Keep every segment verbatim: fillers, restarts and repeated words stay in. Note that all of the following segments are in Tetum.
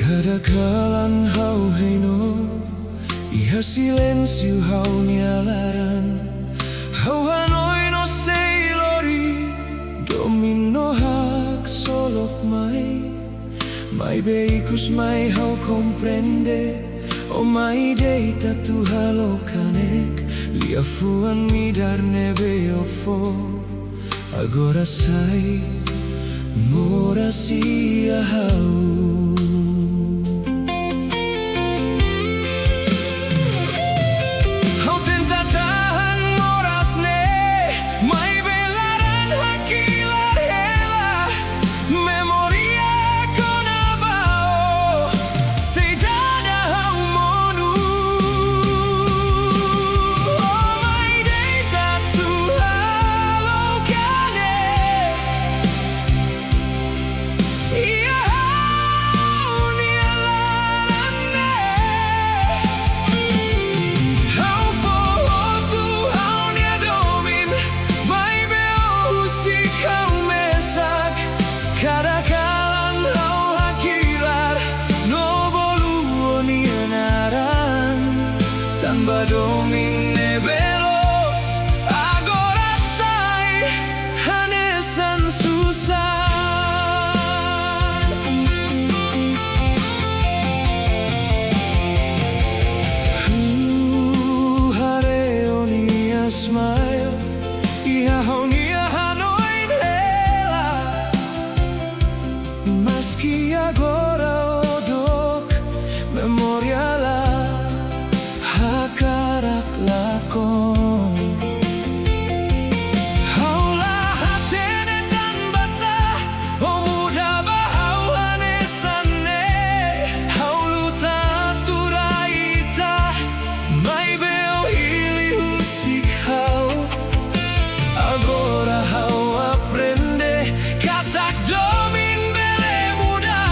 Kada kalan ha'u hein ó, iha silénsiu ha'u-nia laran. Ha'u hanoin ó sei lori, domin ó haksolok mai. Maibé ikus mai ha'u komprende, ó mai deita atu halo kanek, liafuan midar ne'ebé ó fó. Agora sai, moras iha ha'u. Ha'u tenta tahan moras ne'e, maibé laran hakilar hela. Memória kona-ba ó, sei dada ha'u monu. Ó mai deita atu halo kanek iha ha'u-nia laran ne'e. Ha'u fó hotu ha'u-nia domin, maibé ó husik ha'u mesak. Kada kalan ha'u hakilar no bolu ó-nia naran. Tanba domin ne'ebé loos, agora sai hanesan susar. Ha'u haree ó-nia smile iha ha'u-nia hanoin hela. Maski agora ó dook, memória la hakarak lakon. Ha'u la hatene tanbasá ó muda ba ha'u hanesan ne'e. Ha'u luta atu rai ita, maibé ó hili husik ha'u. Agora ha'u aprende katak domin bele muda.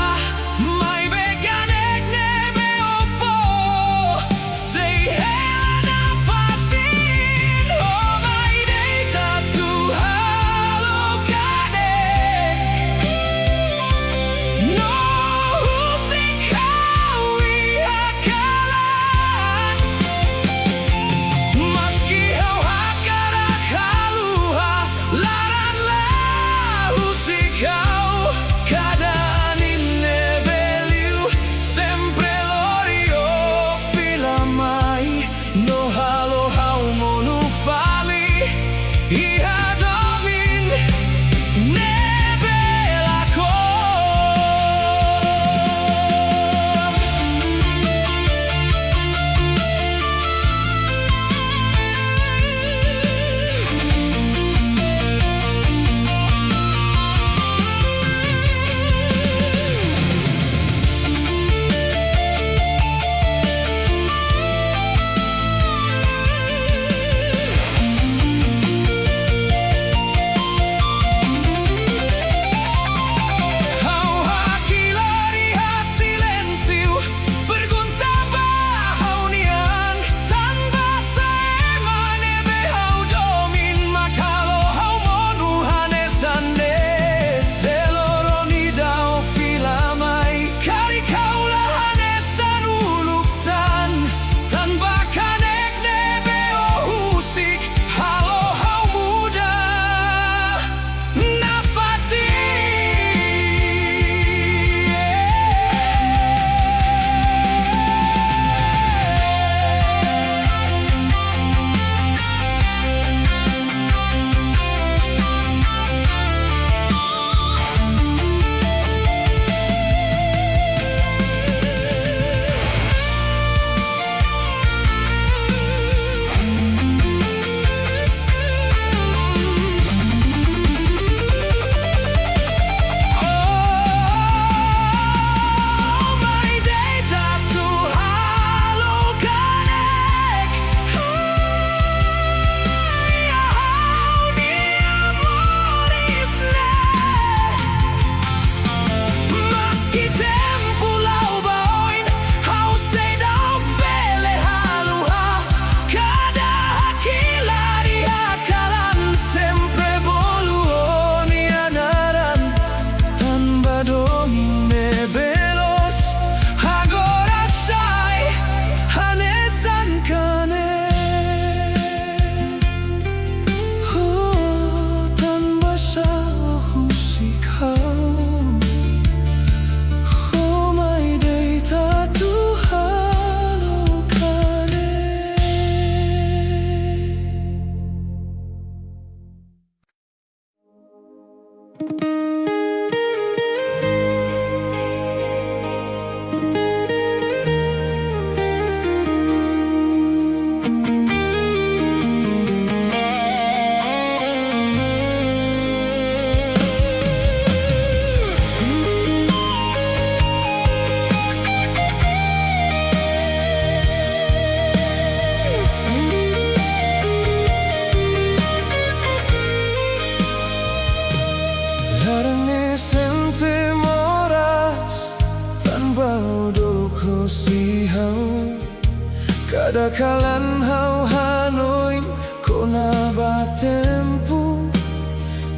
Kalan ha'u hanoin kona-ba tempu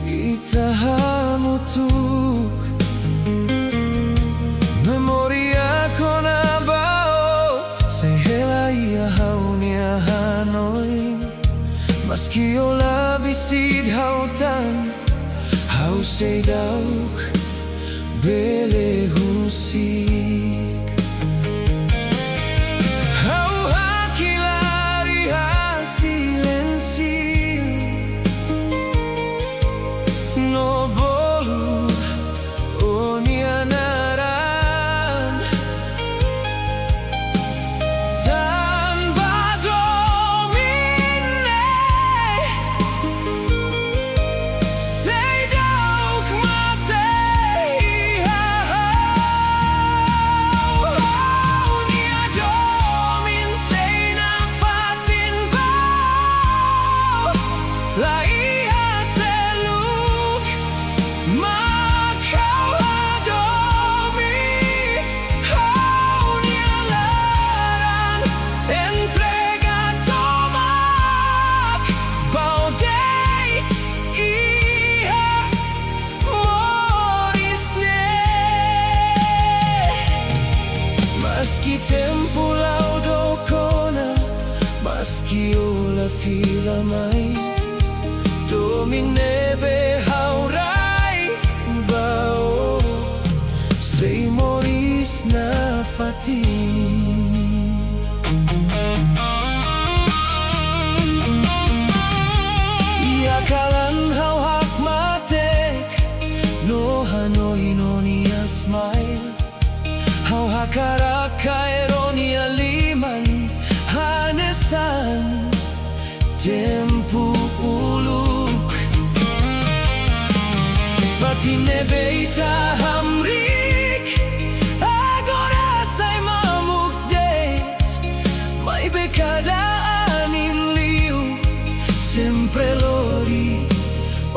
ita hamutuk. Memória kona-ba ó sei hela iha ha'u-nia hanoin. Maski ó la besik ha'u tan, ha'u seidauk bele husik. Ha'u hakilar iha silénsiu no bolu ó-nia naran. Tanba domin ne'e seidauk mate iha ha'u. Ha'u-nia domin sei nafatin ba ó. La iha seluk mak ha'u hadomi ha'u-nia laran, entrega tomak ba ó de'it iha moris ne'e. Maski tempu la'o dook ona, maski ó la fila mai, domin ne'ebé ha'u rai ba ó sei moris nafatin. Iha kalan ha'u hakmatek no hanoin ó-nia smile. Ha'u hakarak kaer ó-nia liman hanesan tempu uluk. Fatin ne'ebé ita hamriik agora sai mamuk de'it. Maibé kada anin liu sempre lori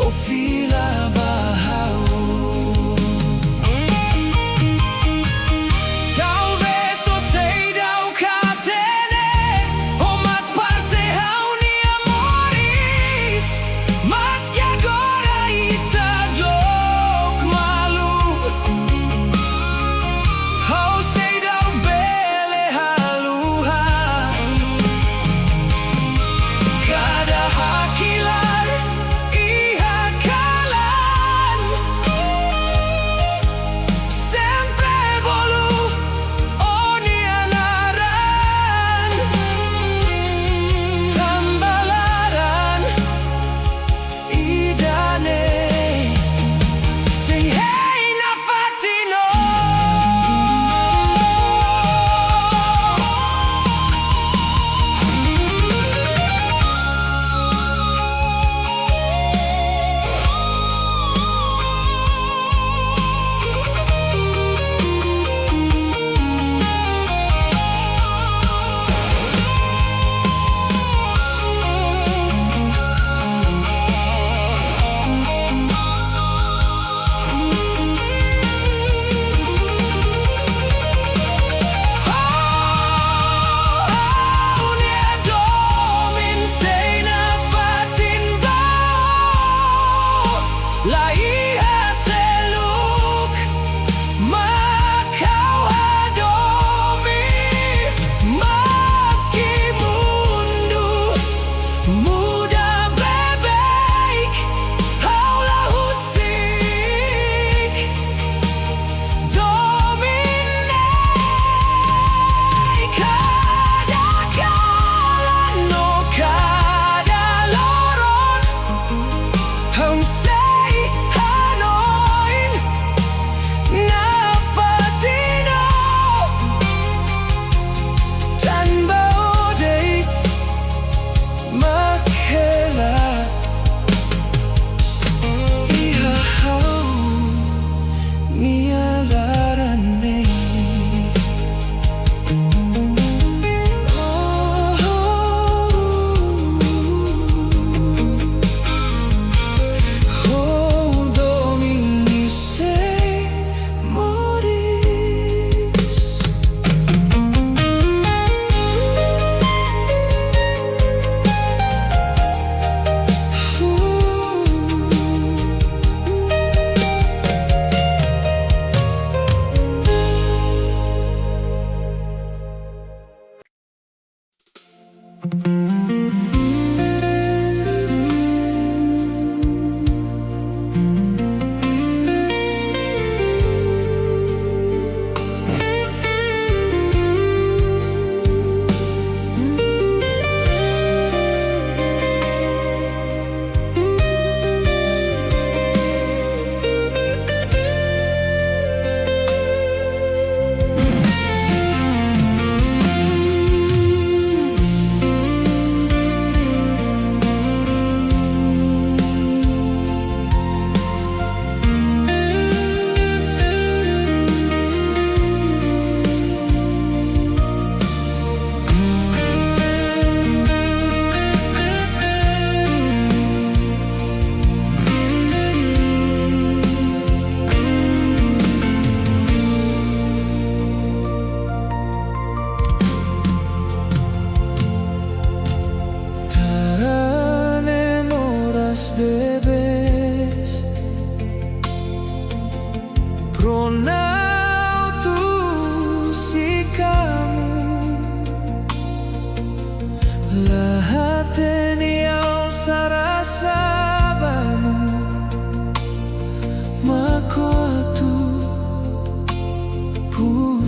ó fila ba ha'u. Talvés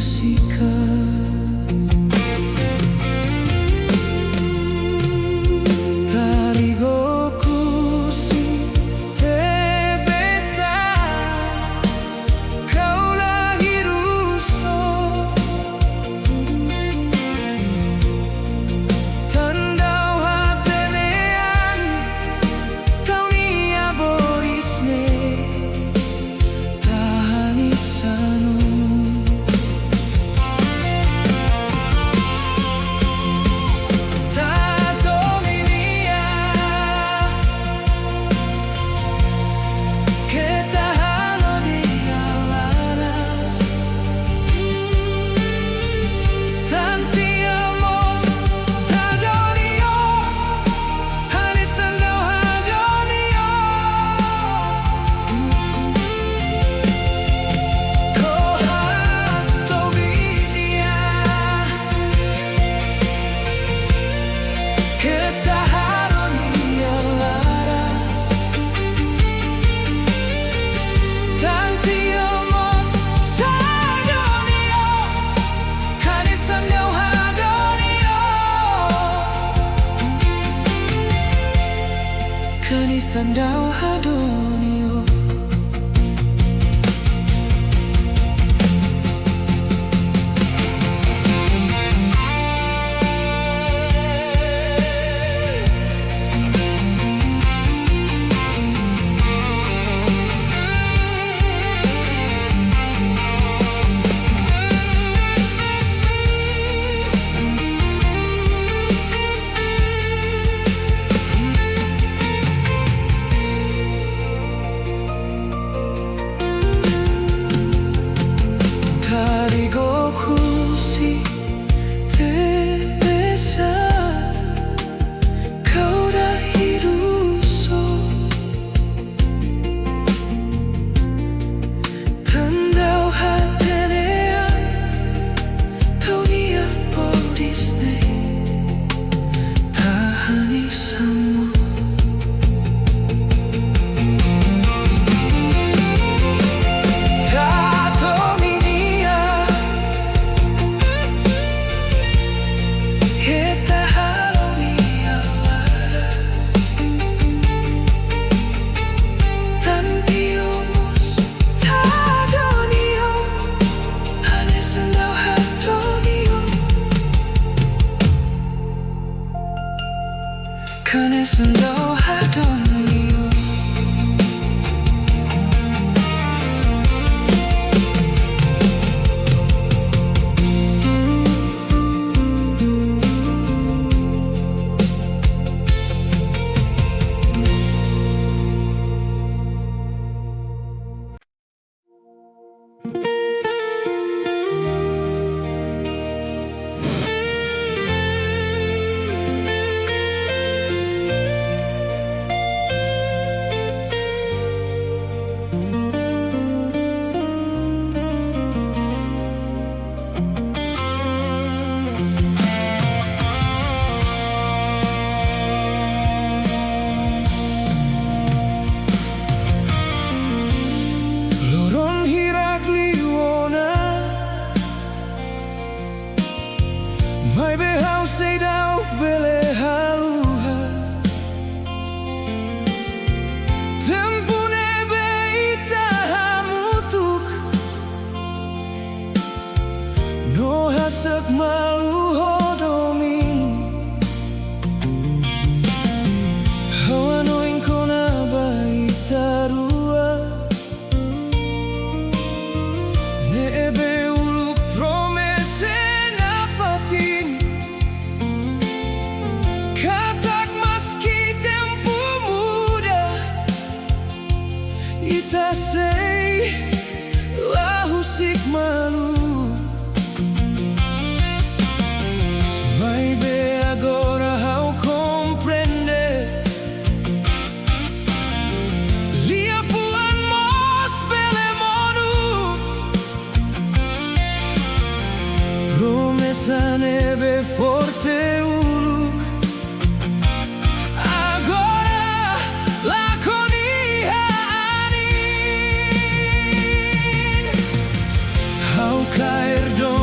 múzika. Tarigoku si te besa, kau la hiruso. Tandau hatene an, tau nia boris ne'e. Tahan isanu. Tatomi nia, keta halo nia laras. Tantiha mós tadoni ó. Hanesan dau hadoni ó. Ko hatobi nia, keta halo nia laras. Tantiha mós tadoni ó. Hanesan dau hadoni ó. Hanesan dau hadoni ó. Tarigoku si te besa, kau la hiruso. Tandau hatene an, tau nia boris ne'e. Tahan isanu. Tatomi nia, keta halo nia laras. Tantiha mós tadoni ó. Hanesan dau hadoni ó. Hanesan dau hadoni ó. Loron hirak liu ona, maibé ha'u seidauk bele haluha tempu ne'ebé ita hamutuk no hase'ek malu ho domin. Ha'u hanoin kona-ba ita rua ne'ebé uluk promesa nafatin. Katak maski tempu muda, ita sei la husik malu. Maibé agora ha'u komprende, liafuan mós bele monu. Promesa ne'ebé forte uluk, agora lakon iha anin. Ha'u kaer dom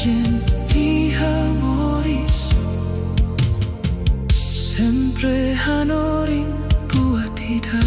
Iha moris, sempre hanorin buat ida.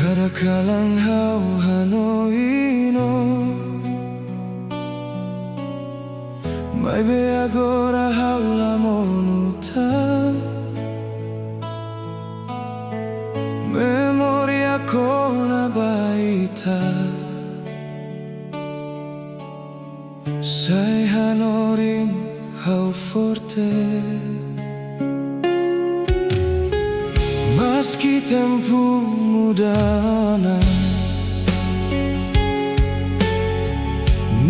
Kada kalan ha'u hanoin ó, maibé agora ha'u la monu tan. Memória kona-ba ita sai hanorin ha'u forte. Maski tempu muda ona,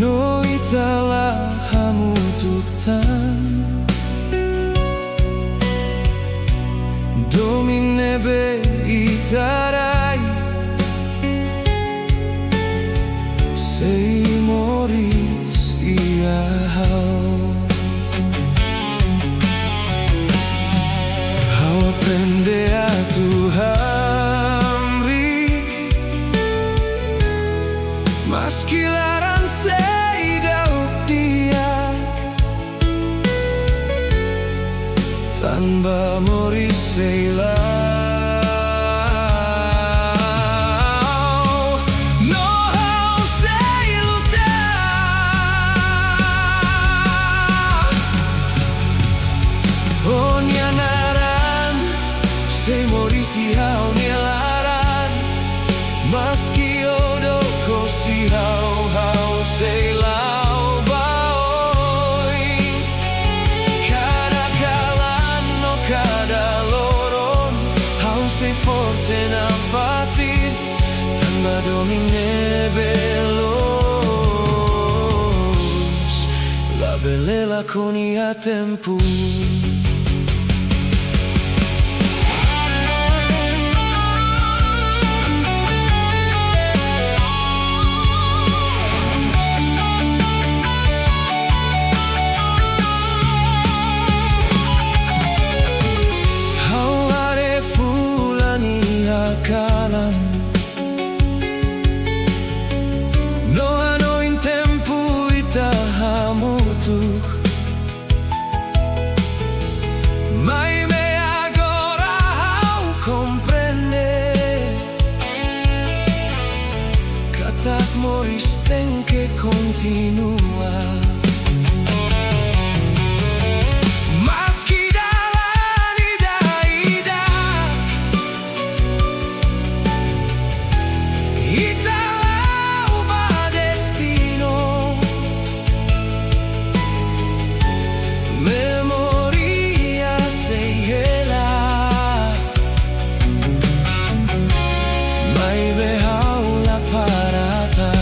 no ita la hamutuk tan. Domin ne'ebé ita rai, sei moris iha ha'u. Ha'u aprende atu hamriik, maski laran sei daudauk di'ak, tanba moris sei la'o. No ha'u sei luta. Ó-nia naran sei moris iha ha'u-nia laran. Maski ó dook hosi ha'u, ha'u sei la'o ba oin. Kada kalan no kada loron, ha'u sei forte nafatin, tanba domin ne'ebé loos labele lakon iha tempu. Ha'u haree fulan iha kalan, no hanoin tempu ita hamutuk. Maibé agora ha'u komprende katak moris tenke kontinua. Maski dalan ida-idak, ita la'o ba destinu. Memória sei hela, maibé ha'u la para tan.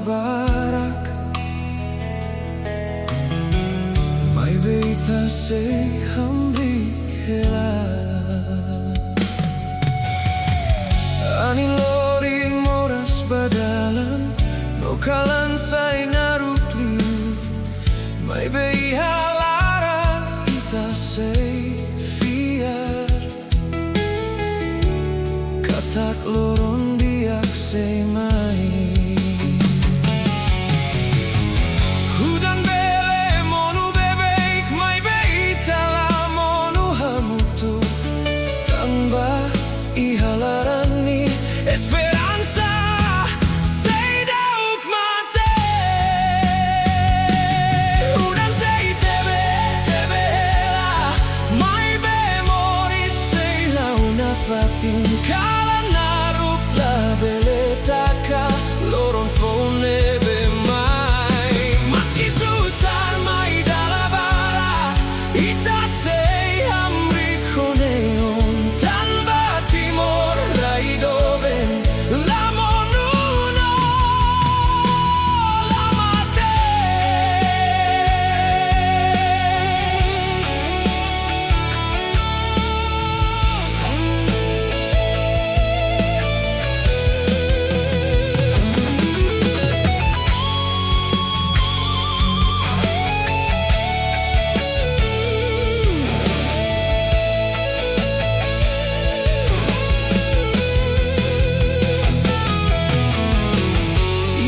barak, maibé ita sei hamriik hela. Anin lori moras ba dalan, no kalan sai naruk liu, maibé iha laran ita sei fiar katak loron di'ak sei mai. Udan bele monu beibeik, maibé ita la monu hamutuk. Tanba iha laran ne'e esperansa seidauk mate. Udan sei tebe, tebe hela, maibé moris sei la'o nafatin. Kalan naruk labele taka, loron foun ne'ebé mai. Maski susar mai dala barak, ita sei hamriik ho neon. Tanba Timor rai doben, la monu no la mate.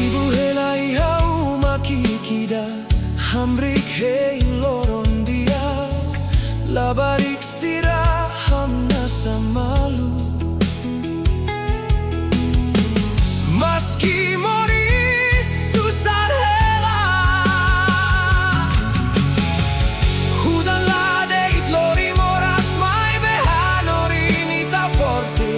Ibu hela iha uma ki'ik ida, hamriik hein loron di'ak, labarik sira hamnasa malu. Maski moris susar hela, udan la de'it, lori moras, maibé hanorin ita forte.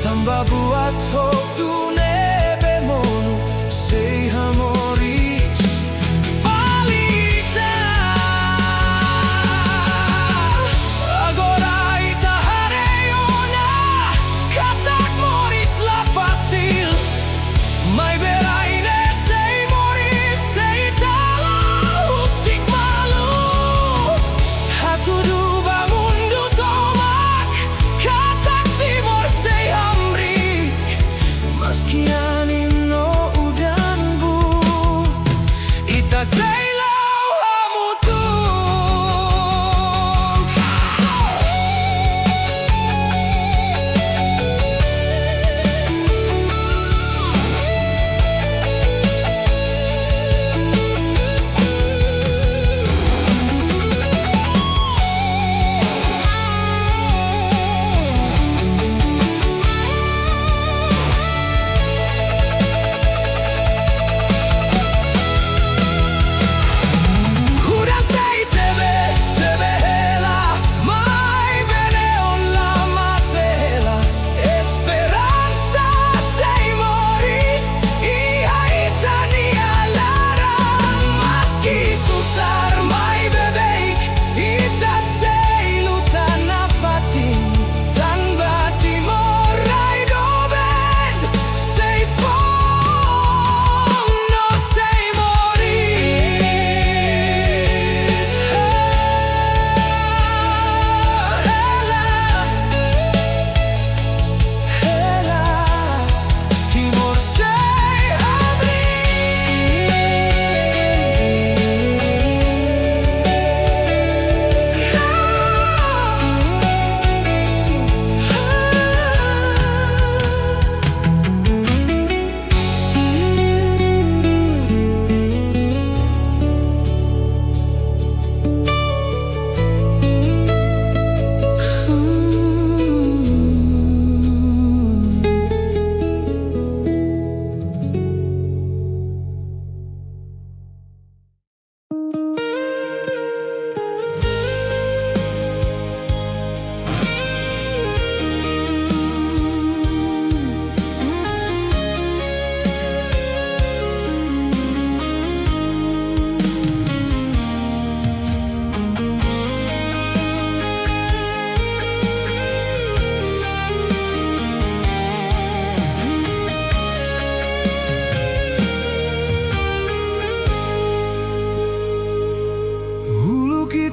Tanba buat hotu ne'ebé monu sei hamoris fali ita.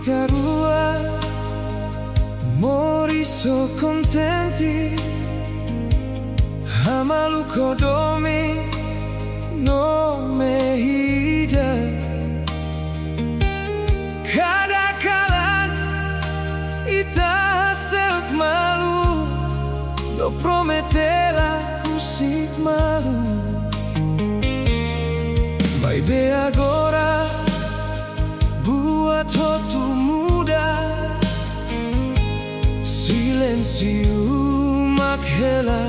Iha rua, moris ho kontente, hamaluk ho domin no mehi ida. Kada kalan ita seluk malu, no promete la husik malu. Maibé agora buat hotu muda, silénsiu mak hela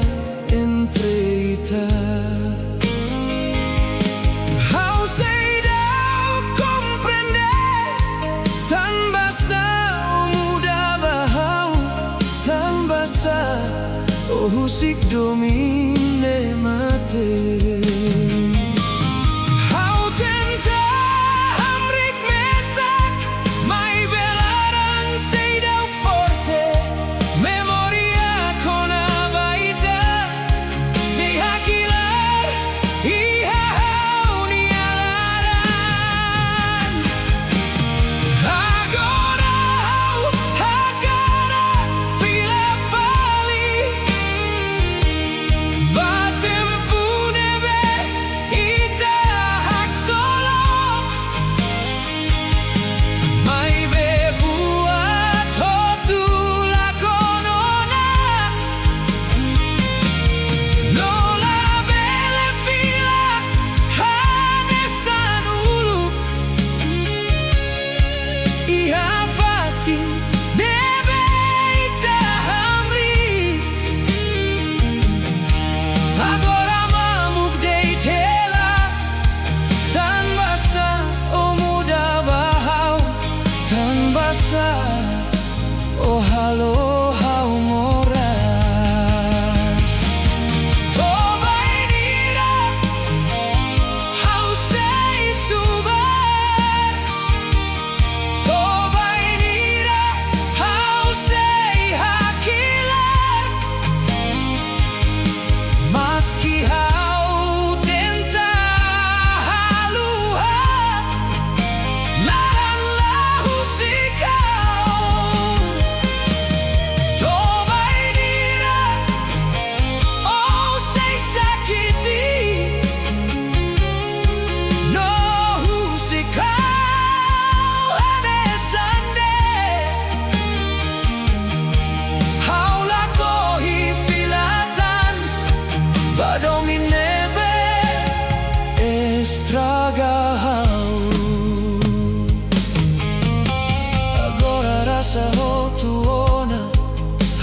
entre ita. Ha'u seidauk komprende, tanbasá ó muda ba ha'u, tanbasá ó husik domin ne'e mate. Ha'u tenta hamriik mesak, maibé laran seidauk forte. Memória kona-ba ita sei hakilar iha ha'u-nia laran. Agora ha'u hakarak fila fali ba tempu ne'ebé ita haksolok. Maibé buat hotu lakon ona, no labele fila hanesan uluk. Iha fatin ne'ebé ita hamriik, agora mamuk de'it hela. Tanbasá ó muda ba ha'u, tanbasá ó halo ha'u moras. To'o bainhira ha'u sei subar, to'o bainhira ha'u sei hakilar. Maski ha'u tenta haluha, laran la husik ha'u. To'o bainhira ó sei sakiti, no husik ha'u hanesan ne'e. Ha'u lakohi fila tan ba domin ne'ebé estraga ha'u. Agora rasa hotu ona,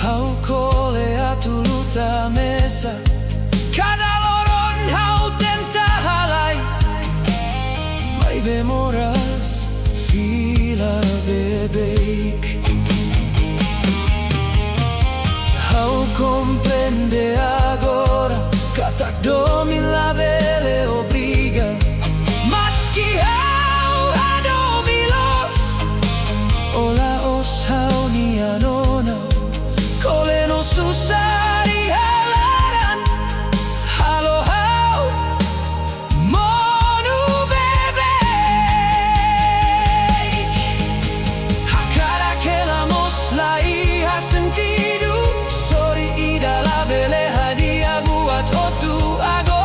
ha'u kole atu luta mesak. Kada loron ha'u tenta halai, maibé moras fila beibeik. Ha'u komprende agora katak domin labele obriga. Maski ha'u hadomi loos, ó la'ós ha'u-nia nona. Kole no susar iha laran halo ha'u monu beibeik. Hakarak hela mós la iha sentidu, sorin ida labele hadi'a buat hotu agora.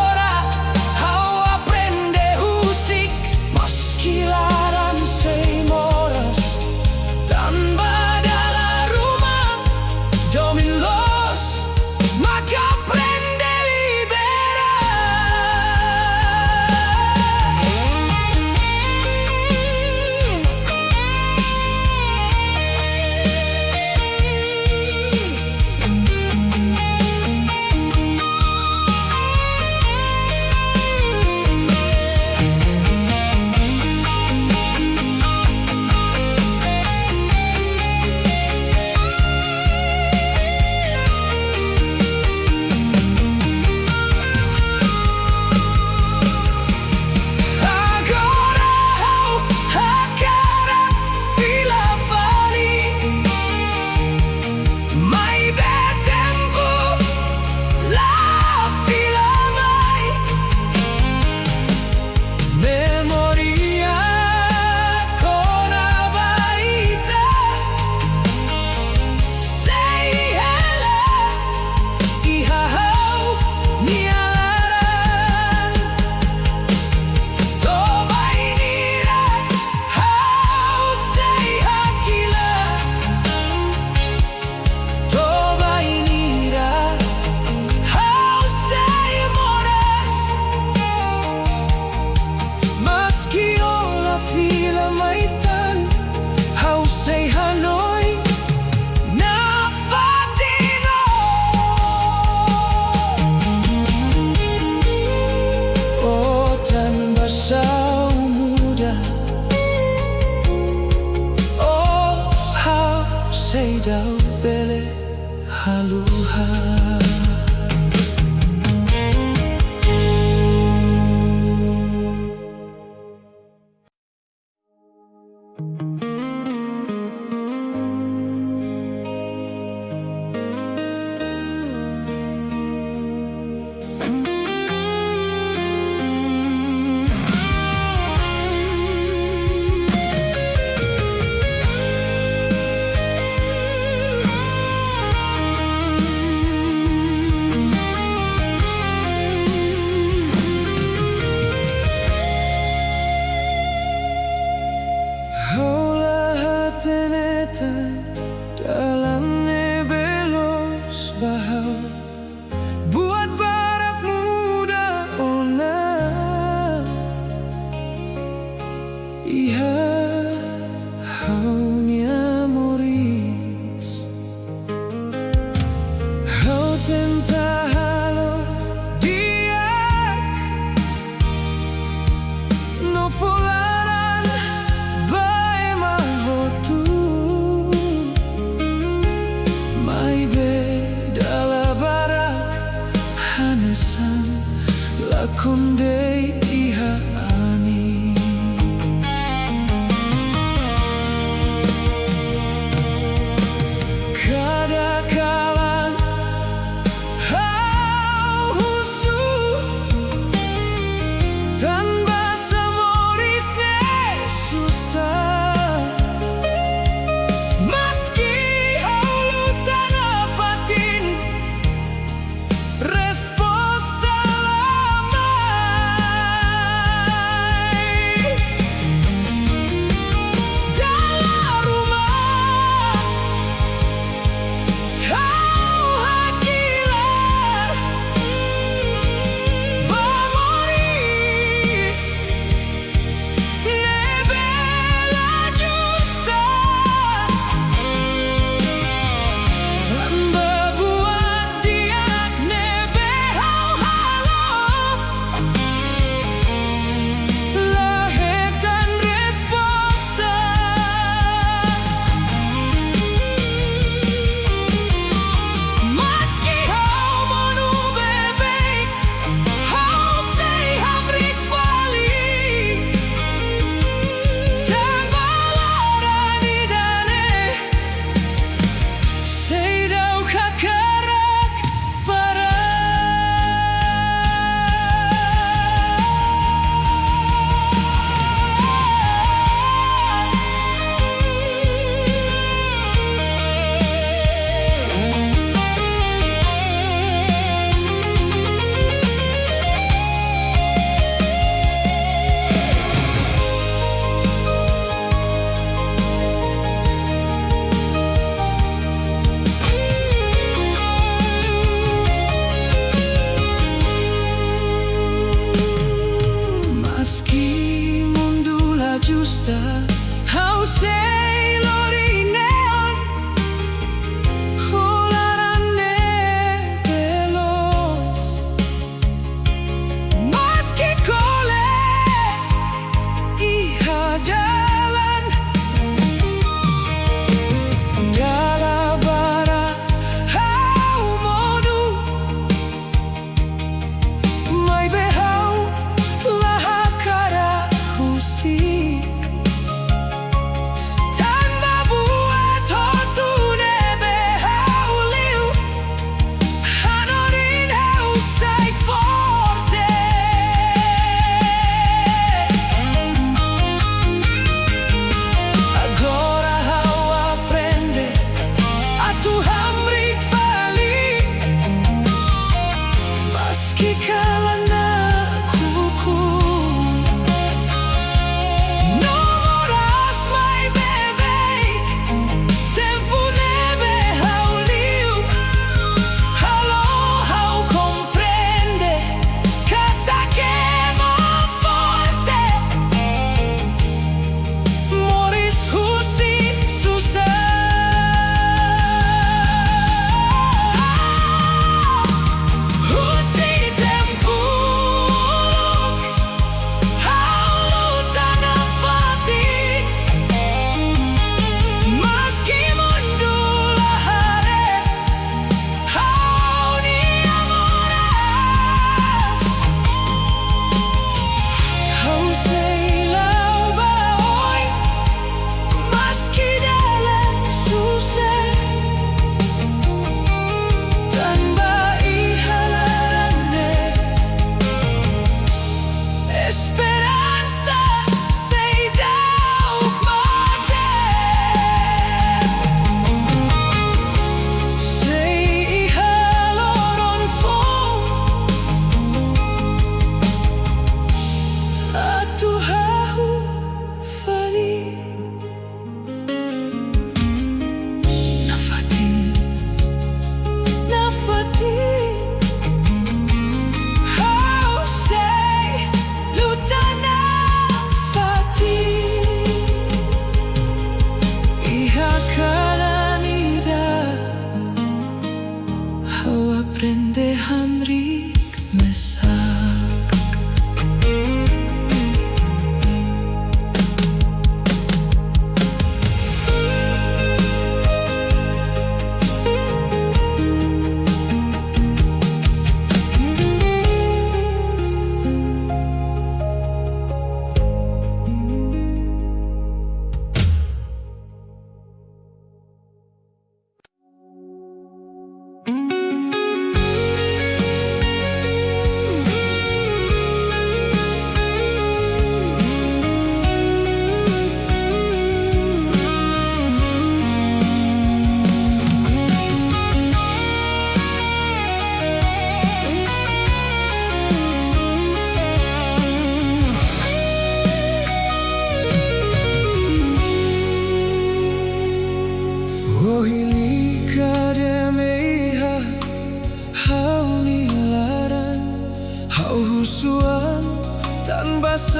iha ha'u-nia moris. Ha'u tenta halo di'ak no fó laran ba ema hotu. Maibé dala barak hanesan lakon de'it iha anin. Kada kalan ha'u husu, tanba sá moris ne'e susar. Maski ha'u luta nafatin, resposta la mai. Dala ruma ha'u hakilar ba moris ne'ebé la justa. Tanba buat di'ak ne'ebé ha'u halo la hetan resposta. Maski ha'u monu beibeik, ha'u sei hamriik fali. Tanba laran ida-ne'e seidauk hakarak para. Maski mundu la justa, ha'u sei lori neon ho laran ne'ebé loos. Maski kole iha dalan, dala barak ha'u monu, maibé ha'u la hakarak husik.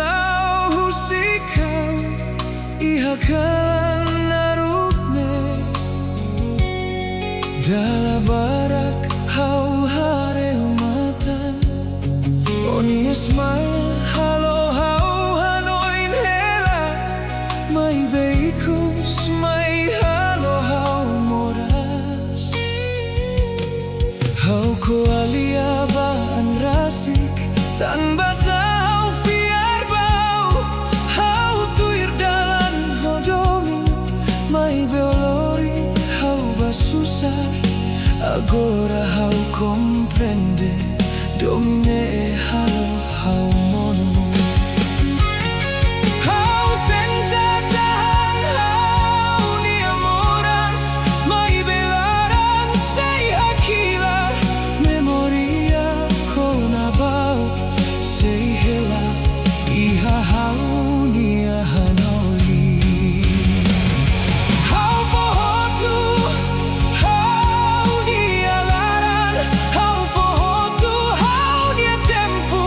Ha'u husik ha'u iha kalan naruk ne'e. Dala barak ha'u haree ó-nia matan. Ó-nia smile halo ha'u hanoin hela. Maibé ikus mai halo ha'u moras. Ha'u ko'alia ba an rasik, tanba sá ha'u fiar ba ó. Ha'u tuir dalan ho domin, maibé ó lori ha'u ba susar. Agora ha'u komprende, domin ne'e halo ha'u monu. Ha'u tenta tahan ha'u-nia moras, maibé laran sei hakilar. Memória kona-ba ó sei hela iha ha'u-nia hanoin. Ha'u fó hotu ha'u-nia laran, ha'u fó hotu ha'u-nia tempu,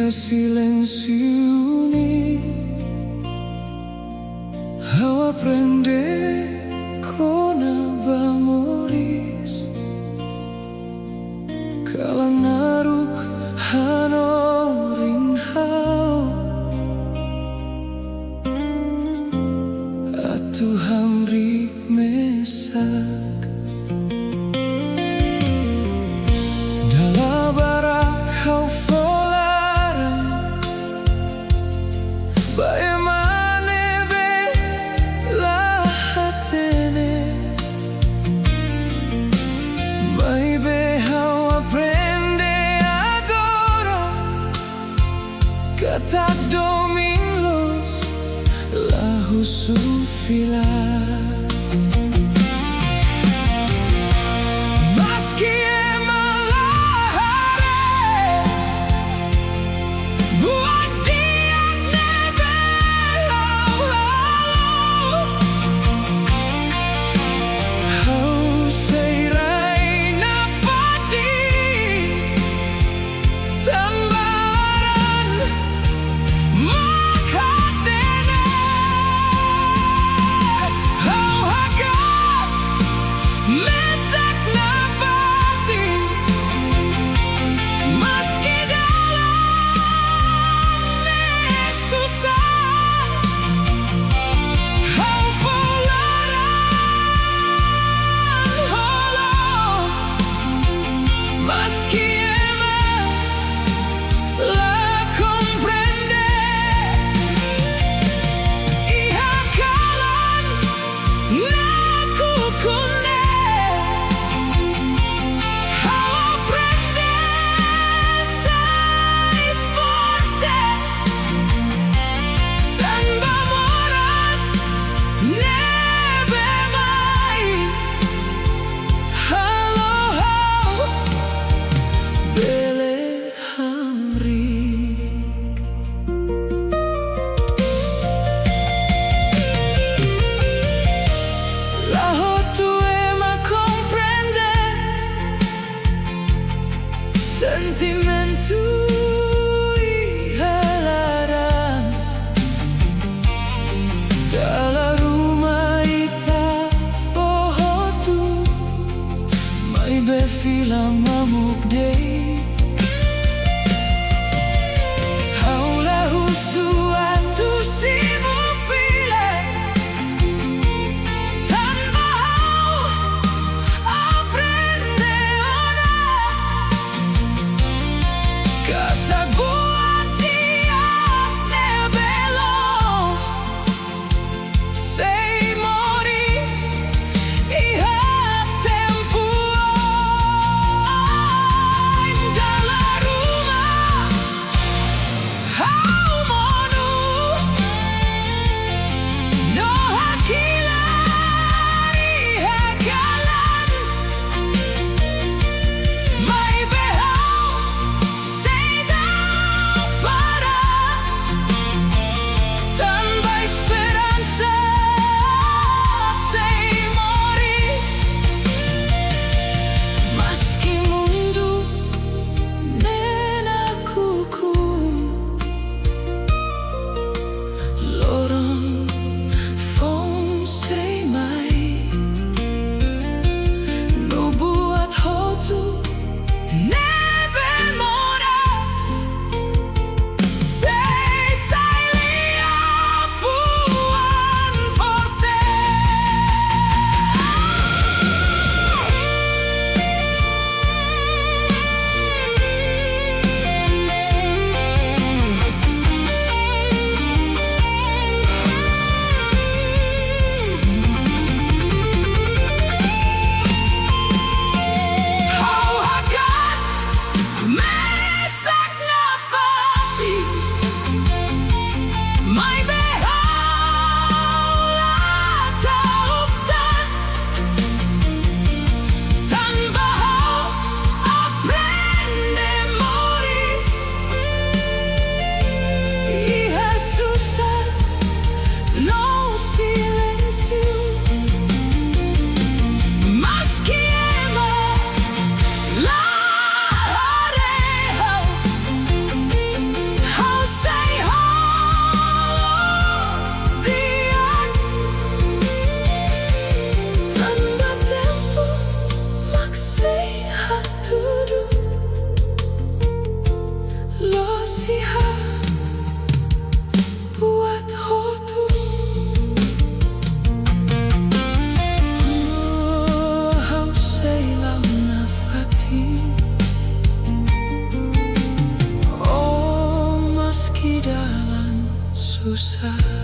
Silénsiu ne'e ha'u aprende kona-ba moris. Kalan naruk hanorin ha'u atu hamriik mesak. Dala barak ha'u fó laran ba ema ne'ebé la hatene. Maibé ha'u aprende agora katak domin loos la husu fila. Maski ema la haree buat di'ak ne'ebé ha'u halo, ha'u sei rai nafatin tanba laran mak hatene. susar.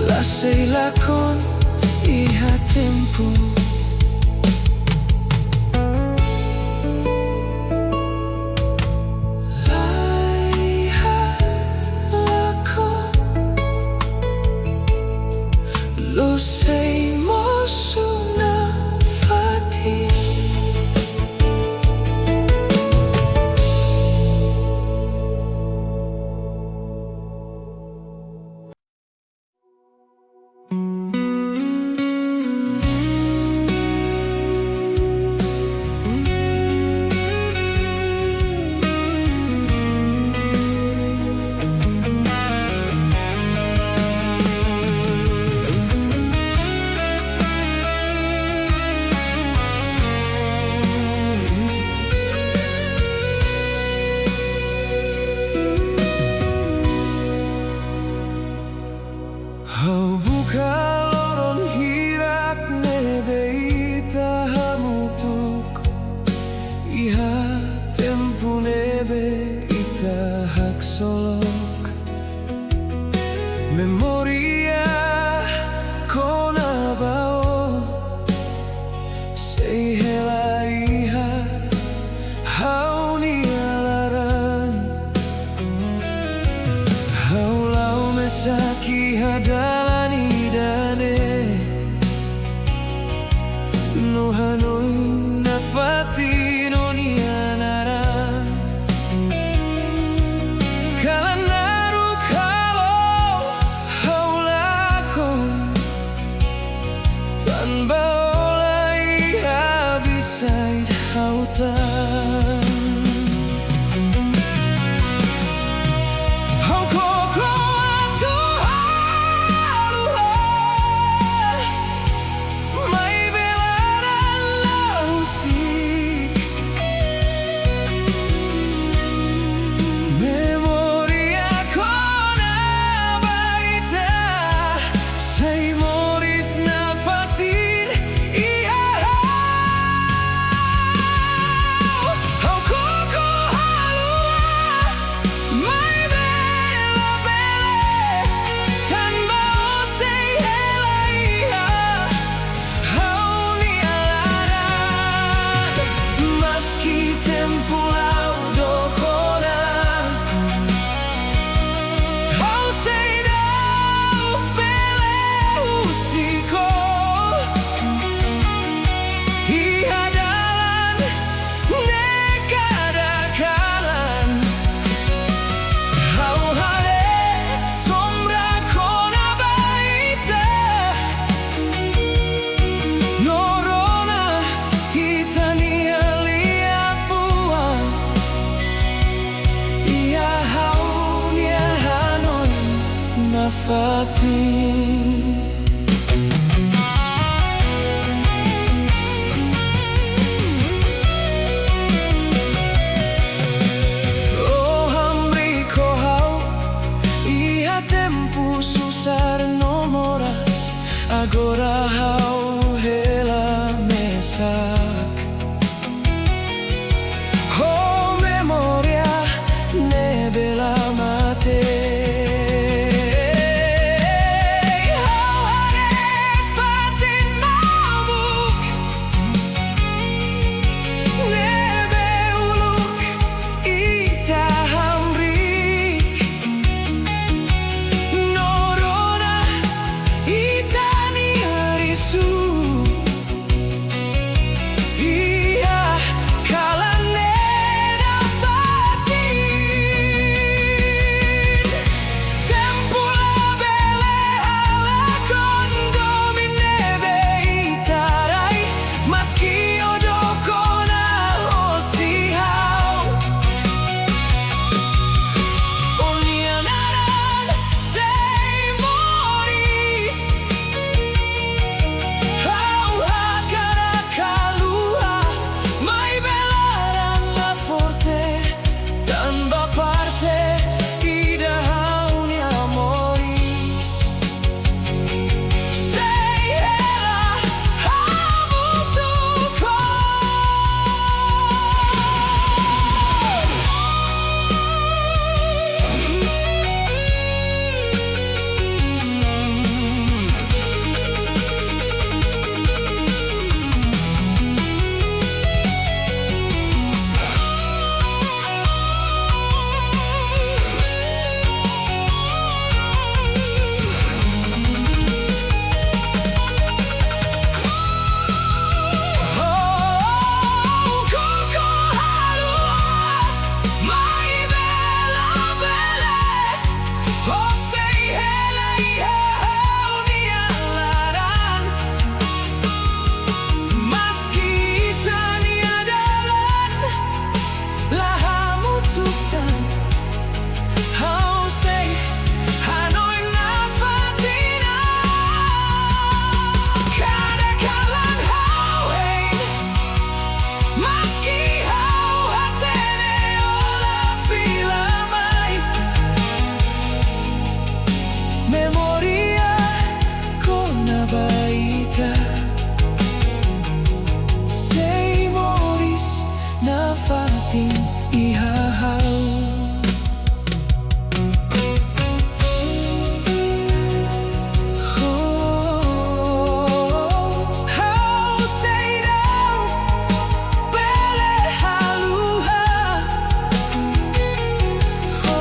La sei lakon iha tempu. La iha lakon. La'ós sei mosu nafatin. Ha'u buka loron hirak ne'ebé ita hamutuk, iha tempu ne'ebé ita haksolok. Memória kona-ba ó sei hela iha ha'u-nia laran. Ha'u la'o mesak iha dalan ida-ne'e, no hanoin nafatin ó-nia naran. Kalan naruk halo ha'u lakon, tanba ó la iha beside ha'u tan. Ha'u koko atu haluha, maibé laran la husik. Memória kona-ba ita sei moris nafatin iha ha'u. Ha'u koko haluha, maibé labele, tanba ó sei hela iha ha'u-nia laran. Maski tempu la'o dook ona, ha'u sei da'uk bele husik ó iha dalan ne'e kada kalan. Ha'u haree sombra kona-ba ita, no rona ita-nia liafuan iha ha'u-nia hanoin nafatin. Ó hamriik ho ha'u iha tempu susar no moras, agora ha'u hela mesak ho memória ne'ebé la mate. Memória kona-ba ita sei moris nafatin iha ha'u. Ha'u seidauk bele haluha, ó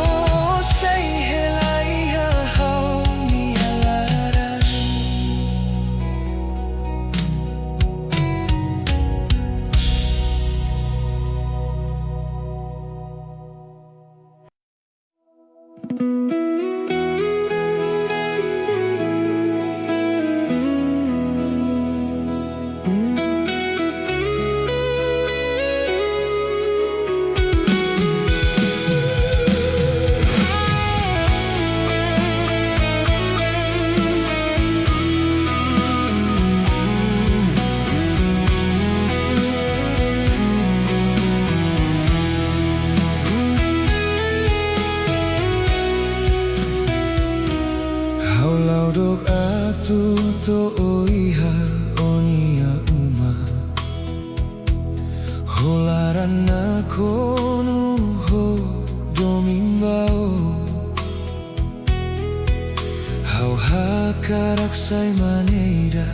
sei hela iha ha'u-nia laran. Ha'u la'o dook atu to'o iha ó-nia uma, ho laran nakonu, ho domin ba ó. Ha'u hakarak sai maneira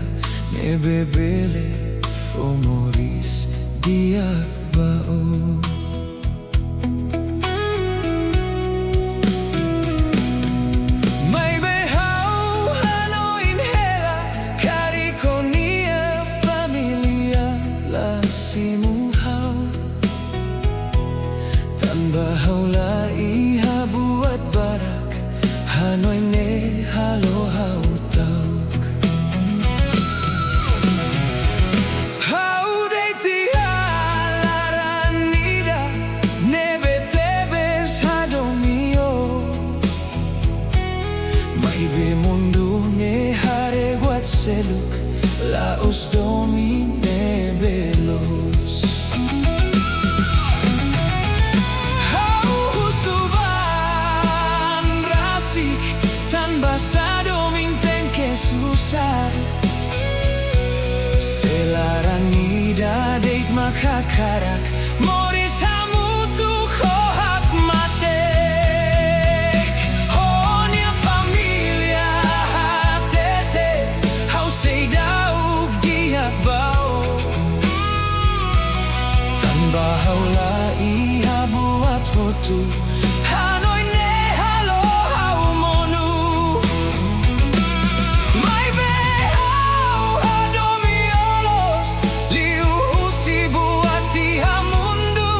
ne'ebé bele fó moris di'ak ba ó. Maibé ha'u hanoin hela karik ó-nia família la simu ha'u. Tanba ha'u la iha buat barak, hanoin ne'e halo ha'u ta'uk. Ha'u de'it iha laran ida ne'ebé tebes hadomi ó. Maibé mundu ne'e haree buat seluk, la'ós domin ne'ebé loos. Ha'u husu ba an rasik tanba sá domin tenke susar. Se laran ida de'it mak hakarak moris hamutuk ho hakmatek, ho ó-nia família hatete, ha'u seidauk di'ak ba ó. Tanba ha'u la iha buat hotu, hanoin ne'e halo ha'u monu. Maibé ha'u hadomi ó loos liuhusi buat iha mundu.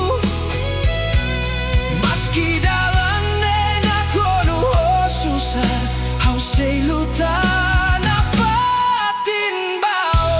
Maski dalan ne'e nakonu ho susar, ha'u sei luta nafatin ba ó.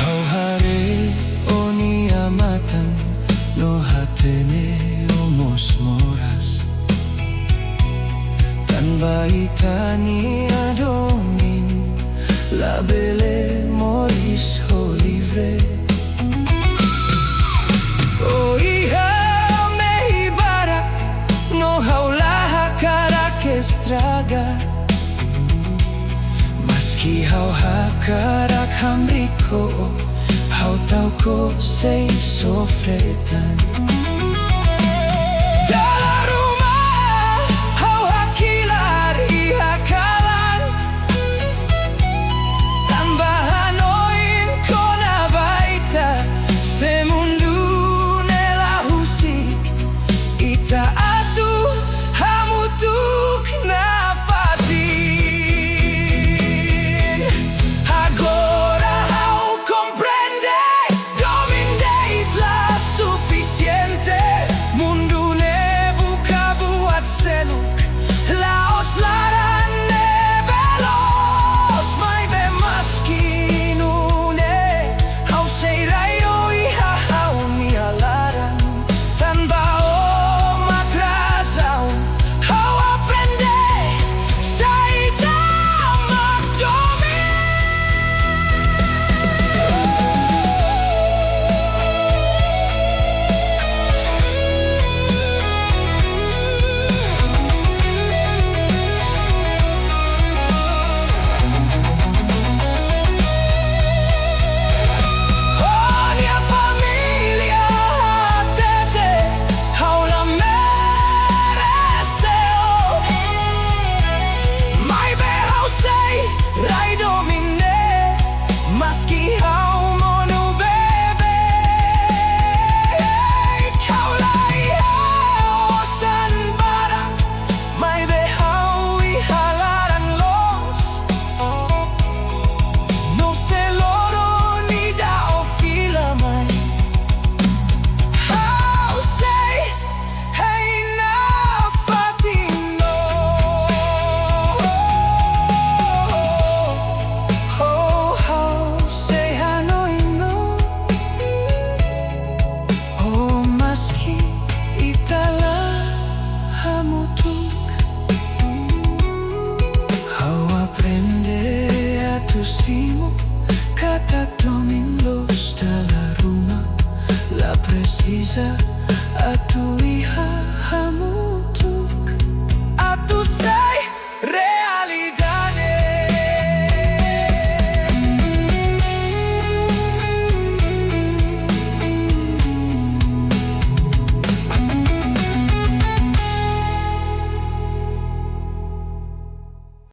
Ha'u haree ó-nia matan no hatene ó mós moras. Tanba ita-nia domin labele moris ho livre. Ó iha mehi barak no ha'u la hakarak estraga. Maski ha'u hakarak hamriik ho ó, ha'u ta'uk ó sei sofre tan. Dala ruma ha'u hakilar iha kalan, tanba hanoin kona-ba ita, se mundu ne'e la husik ita atu hamutuk nafatin. Agora ha'u komprende, domin de'it la sufisiente. Mundu ne'e atu